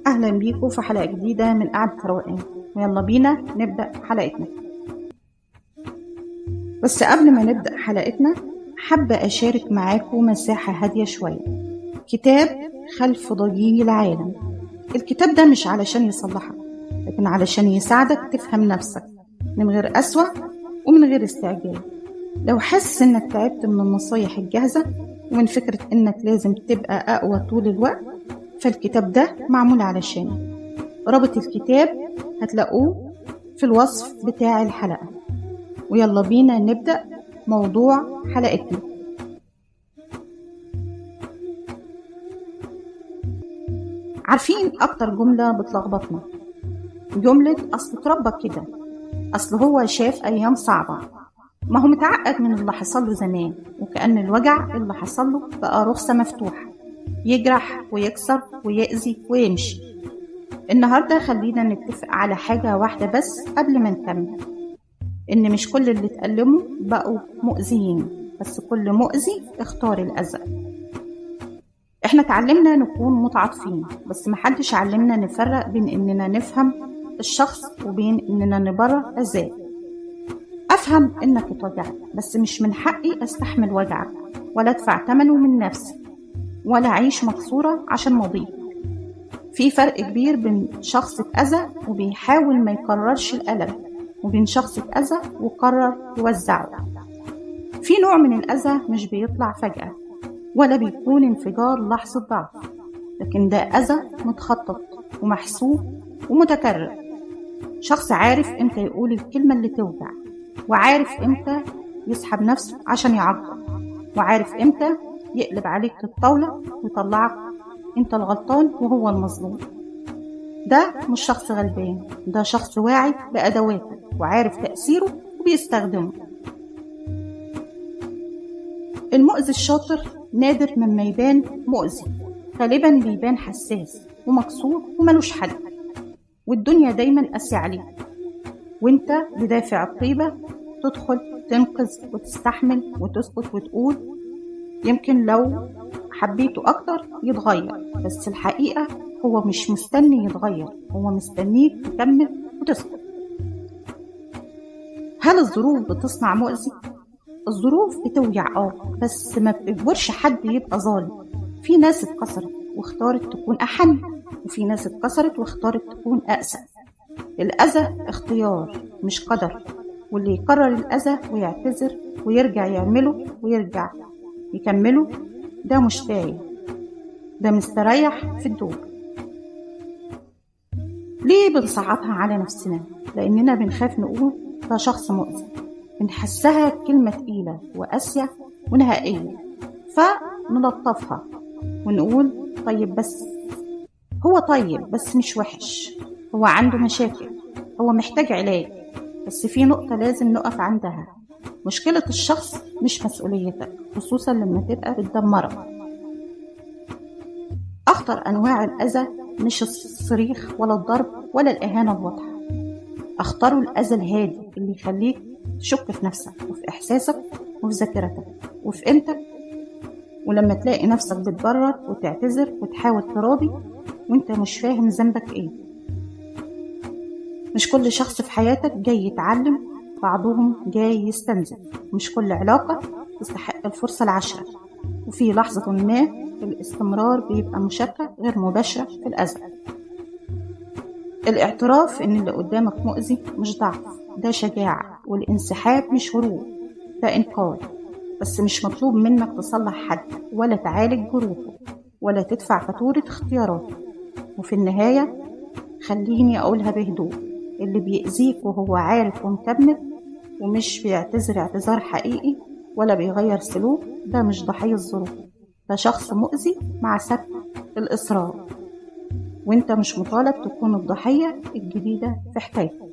أهلا بيكم في حلقة جديدة من قعدة روقان، ويلا بينا نبدأ حلقتنا. بس قبل ما نبدأ حلقتنا حابة أشارك معاكم مساحة هادية شوية. كتاب خلف ضجيج العالم. الكتاب ده مش علشان يصلحك، لكن علشان يساعدك تفهم نفسك من غير قسوة ومن غير استعجال. لو حاسس انك تعبت من النصايح الجاهزة ومن فكرة انك لازم تبقى اقوى طول الوقت، فالكتاب ده معمول علشانك. رابط الكتاب هتلاقوه في الوصف بتاع الحلقة. ويلا بينا نبدأ موضوع حلقتنا. عارفين أكتر جملة بتلخبطنا؟ جملة أصل اتربى كده، أصل هو شاف أيام صعبة، ما هو متعقد من اللي حصل له زمان، وكأن الوجع اللي حصل له بقى رخصة مفتوحة يجرح ويكسر ويأذي ويمشي. النهاردة خلينا نتفق على حاجة واحدة بس قبل ما نكمل، إن مش كل اللي اتألموا بقوا مؤذيين، بس كل مؤذي اختار الأذى. احنا تعلمنا نكون متعاطفين، بس محدش علمنا نفرق بين إننا نفهم الشخص وبين إننا نبرر أذاه. أفهم إنك اتوجعت، بس مش من حقي أستحمل وجعك ولا أدفع ثمنه من نفسي ولا أعيش مكسورة عشان ماضيك. في فرق كبير بين شخص اتأذى وبيحاول ما يكررش الألم، وبين شخص اتأذى وقرر يوزعه. في نوع من الأذى مش بيطلع فجأة ولا بيكون انفجار لحظة ضعف، لكن ده أذى متخطط ومحسوب ومتكرر. شخص عارف امتى يقول الكلمة اللي توجع، وعارف امتى يسحب نفسه عشان يعاقبك، وعارف امتى يقلب عليك الطاولة ويطلعك انت الغلطان وهو المظلوم. ده مش شخص غلبان، ده شخص واعي بأدواته وعارف تأثيره وبيستخدمه. المؤذي الشاطر نادر مما يبان مؤذي، غالبا بيبان حساس ومكسور وملوش حل، والدنيا دايما قاسية عليه، وانت بدافع الطيبة تدخل تنقذ وتستحمل وتسكت وتقول يمكن لو حبيته أكتر يتغير. بس الحقيقة هو مش مستني يتغير، هو مستنيك تكمل وتسكت. هل الظروف بتصنع مؤذي؟ الظروف بتوجع بس ما بتجبرش حد يبقى ظالم. في ناس اتكسرت واختارت تكون أحن، وفي ناس اتكسرت واختارت تكون أقسى. الأذى اختيار مش قدر، واللي يقرر الأذى ويعتذر ويرجع يعمله ويرجع يكمله ده مش تايه، ده مستريح في الدور. ليه بنصعبها على نفسنا؟ لأننا بنخاف نقول ده شخص مؤذي، بنحسها كلمة تقيلة وقاسية ونهائية، فنلطفها ونقول طيب بس هو طيب، بس مش وحش، هو عنده مشاكل، هو محتاج علاج. بس في نقطة لازم نقف عندها، مشكلة الشخص مش مسؤوليتك، خصوصا لما تبقى بتدمرك. أخطر أنواع الأذى مش الصريخ ولا الضرب ولا الإهانة الواضحة، أخطره الأذى الهادي اللي يخليك تشك في نفسك وفي إحساسك وفي ذاكرتك وفي قيمتك. ولما تلاقي نفسك بتبرر وتعتذر وتحاول تراضي وانت مش فاهم ذنبك ايه. مش كل شخص في حياتك جاي يتعلم، بعضهم جاي يستنزف. مش كل علاقة تستحق الفرصة العشرة، وفي لحظة ما الاستمرار بيبقى مشاركة غير مباشرة في الأذى. الاعتراف إن اللي قدامك مؤذي مش ضعف، ده شجاعة، والانسحاب مش هروب، ده إنقاذ. بس مش مطلوب منك تصلح حد ولا تعالج جروحه ولا تدفع فاتورة اختياراته. وفي النهاية خليني أقولها بهدوء، اللي بيأذيك وهو عارف ومكمل ومش بيعتذر اعتذار حقيقي ولا بيغير سلوك، ده مش ضحية الظروف، ده شخص مؤذي مع سبب الإصرار. وانت مش مطالب تكون الضحية الجديدة في حكايته.